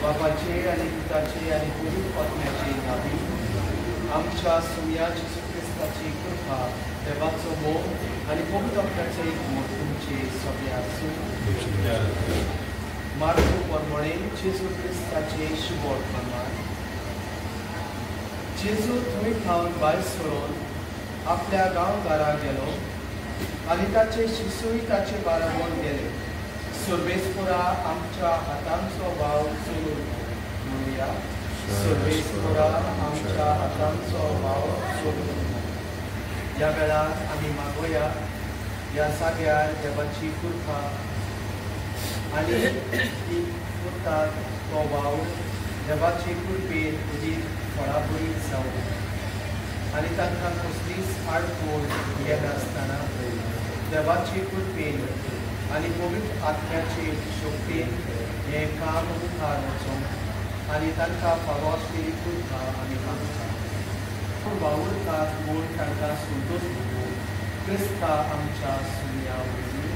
बापाचे आणि पिताचे आणि पवित्र आत्म्याचे नावे आमच्या सुम्या जेजू क्रिस्ताची कृपा, देवाचो मोग आणि पवित्र आत्म्याचे मोग तुमचे सगळे आसूं. मार्कू प्रमाणे जेजू क्रिस्ताचे शिवोड प्रमाण जेजू थंय थावन भायर सरून आपल्या गांवघरा गेलो आनी ताचे शिसूय ताचे बाराबर गेले. सर्वेस्परा आमच्या हातांचो वावर चलून म्हणुया. सर्वेस्परा आमच्या हातांचो वावर चलून. ह्या वेळार आमी मागोया ह्या जाग्यार देवाची कृपा आनी ती करतात तो वावर देवाचे कृपेन उदीक फळाबरीत जावं आनी तांकां कसलीच आडखळ येनासतना देवाचे कृपेन आनी पवित्र आत्म्याचे शक्तीन हें काम मुखार वचूं आनी तांकां फावो आसलेली कृपा आमी मागता. वावुरतात म्हूण तांकां संतोश दिवं क्रिस्ता आमच्या सुम्या वरवीं.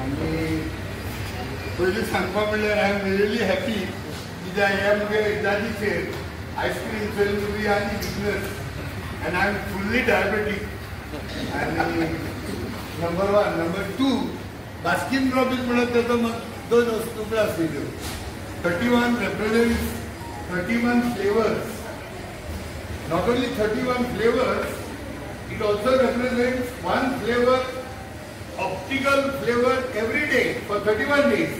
आनी पयलीं सांगपा म्हणल्यार I am really happy कित्याक हे मुगे इजादीचेर आयस्क्रीम चलून आनी business and I am fully diabetic. आनी number one. Number two, Baskin Robbins म्हणत तेजो दोन वस्तू आशिल्ल्यो. 31 represents 31 flavours. Not only 31 flavours, it also represents one flavour, optical flavour every day for 31 days.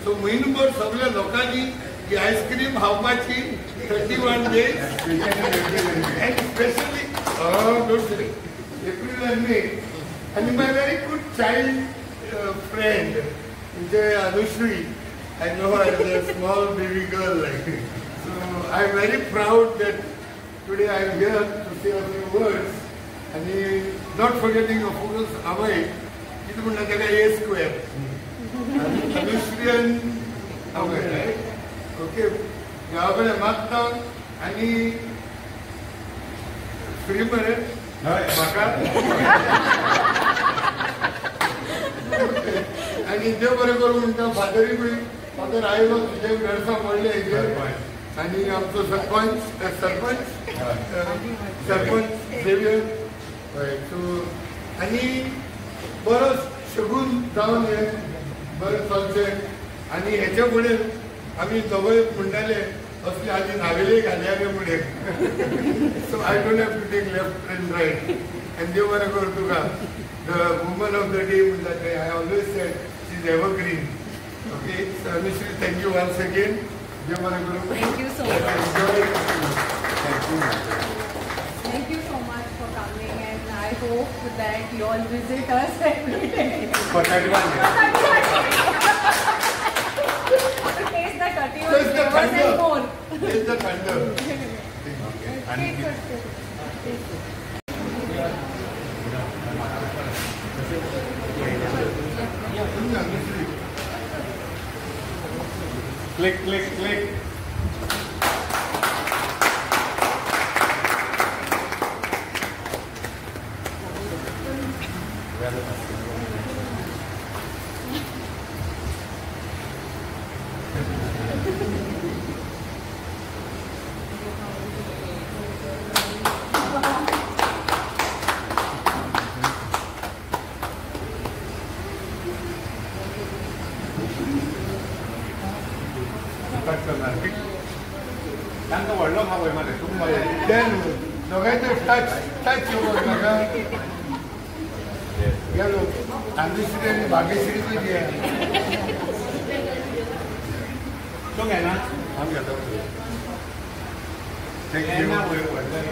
So म्हयनोभर सगळ्या लोकांनी ही आयस्क्रीम खावपाची 31 days and specially April and May. आनी my very good child friend म्हणजे Anushree, I know her as a small baby girl like. So I am very proud that today I am here to say a few words. आनी not forgetting of course आवय कितें म्हणटा ताका ए square Anushree आनी आवय, right? Okay, देवा कडेन मागता आनी फ्री मरे म्हाका. आनी देव बरें करूं म्हणटा. फादरूय बी फादर आयलो तुजे वेळसां पडले हेजेर. आनी आमचो सरपंच सरपंच सरपंच झेवियर, हय. सो आनी बरो शगून जावन हें बरें चलचें. आनी हेच्या फुडें आमी दोगूय म्हणटाले असले आनी नावेले घालया रे फुडें. So I don't have to take left and right. आनी देव बरें करूं तुका. The woman of the day म्हणटा तें I always said she is evergreen. Okay, so Anushree, thank you once again. देव बरें करूं. Thank you so much. Thank you. Thank you so much for coming, and I hope that you all visit us every day. For 31 years. To taste the 31 flavors and more. Taste the thunder. Taste it. Click, click, click. Cut करणार. तांकां व्हडलो खावय मरे तुमकां. ते न्हू दोगांय touch touch येवपाक नाका गेलो. तांदूश्री आनी भाग्यश्री तुजी. तूं घेना? हांव घेता. Thank you. व्हडलो.